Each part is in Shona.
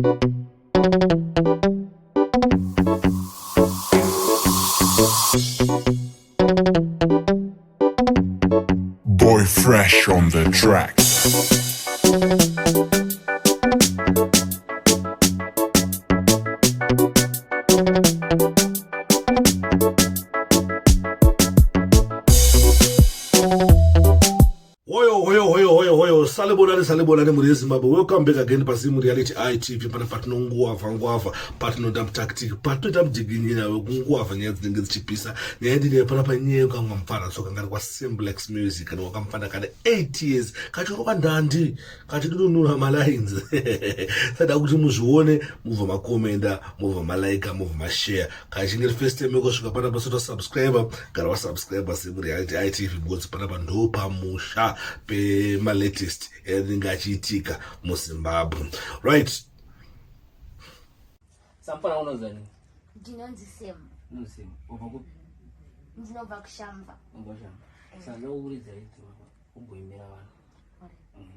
Boy Fresh on the track. Hoyo hoyo hoyo hoyo hoyo salibonani salibonani mhuri yeZimbabwe welcome back again paZim Reality ITV pana patinonguwavha ngwavha patinoita mutactic patinoita mudiginyira wekungwavha nyaya dzinenge dzichipisa nyaya ndine pana panyaya yekamwa mupfana tsoka ngari kwasimblex music kana wakamupfana kane 8 years kachirova ndandi kachidununura malines sada kuti muzvione mubva makomenda mubva malaika mubva mashare kachinge first time yekusvika panapa sota subscriber gara wasubscriber semureality itv because panapa ndo pamusha pemalatest anenge achiitika muzimbabwe right Samfana unonzani? Ndinonzi Sam. Unonzi Sam. Ubva kupi? Ndinobva kuShamva. Ubva kuShamva. Saka ndokuridza idzi umboimbira vanhu.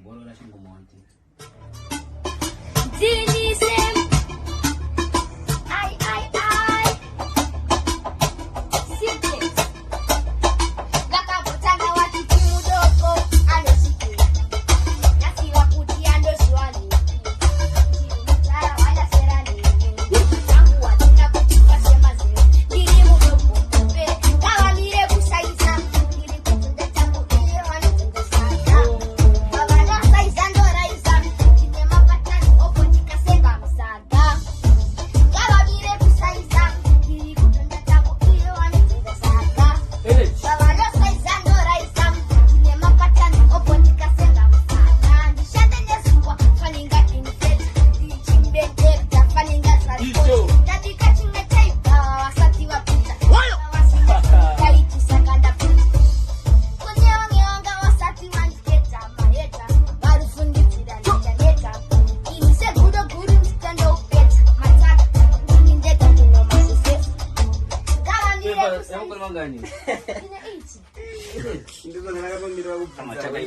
Ngorora chingoma wanti. Ndini Sam. Ai ai ai. Simplex. Ndakambotanga wachiti mudoko anosvikira. Ndasiva kuti andozviwanepi. Ndiri mudhara wandasera neni. Tangu wadina kuti pasemazero. Ndiri mudoko mupe. Ngavamire kusaisa. Ndiri kutunda tangu iye vanotunda saka. Vavanosaisa ndoraisa. Ndine mapatani opo ndikasenga musaga. Ngavamire kusaisa. Ndiri kutunda tangu iye vanotunda saka. Energy. Vavanosaisa ndoraisa. Ndine mapatani opo ndikasenga musaga. Ndishande nezuva faninga infect. Ndichimbedebda faninga transport. Icho. Ndabika chimwe chaibva vasati vapinda. Kaitisa kandapinda. Kune vamwe vanga vasati vandiketa maheta. Varifungidzira ndichaneta. Ini segudo guru nditandoupeta mataka. Ndini ndega ndinomasesefu. Ngavamire kusaisa. Yamakore mangani? Ndine 80. Amachaka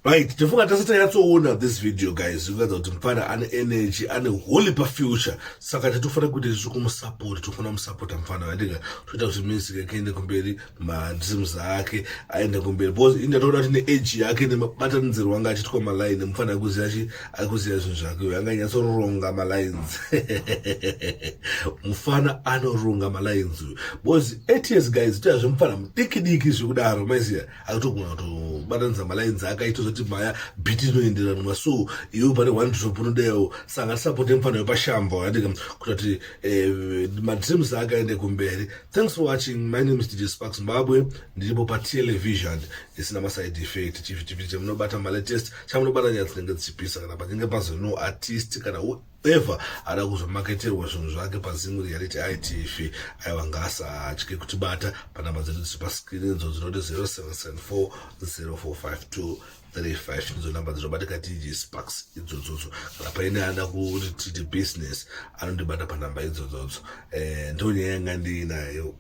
right tifunga tese tanyatsoona this video guys ikuratidza kuti mufana ane energy ane holy pafuture saka tatofanira kuita izvi kumusapota tofanira kumusapota mufana andika toita kuti music yake iende kumberi madreams ake aende kumberi because ini ndatoona kuti neage yake nemabatanidziro anga achiitwa maline mufana akuziva chi akuziva zvinhu zvake uyo anga anyatsoronga malines mufana anoronga malines uyu because 8 years guys toyazve mufana mudiki diki zvekudaro maiziva akutogona kutobatanidza malines ake aitozoti maya beat inoenderanwa so iwe pane one drop unodawo saka ngatisapote mufana wepashamba andika kutoti eh, madreams ake aende kumberi thanks for watching my name is dj spark zimbabwe ndiripo patelevision isina maside effect chivhitivhiti chamunobata malatest chamunobata nyaya dzinenge dzichipisa kana pachinge pazono artist kana whoever ada kuzomaketerwa zvinhu zvake paZim Reality ITV aiwa ngaasatye kutibata panhamba dzedu dziri pascreen idzo dzinoti 0774 0452 35 ndidzo namba dzinobatika dj sparks idzodzodzo kana paine ada kuti tiite business anondibata panhamba idzodzodzo eh, ndo nyaya yanga ndiinayo.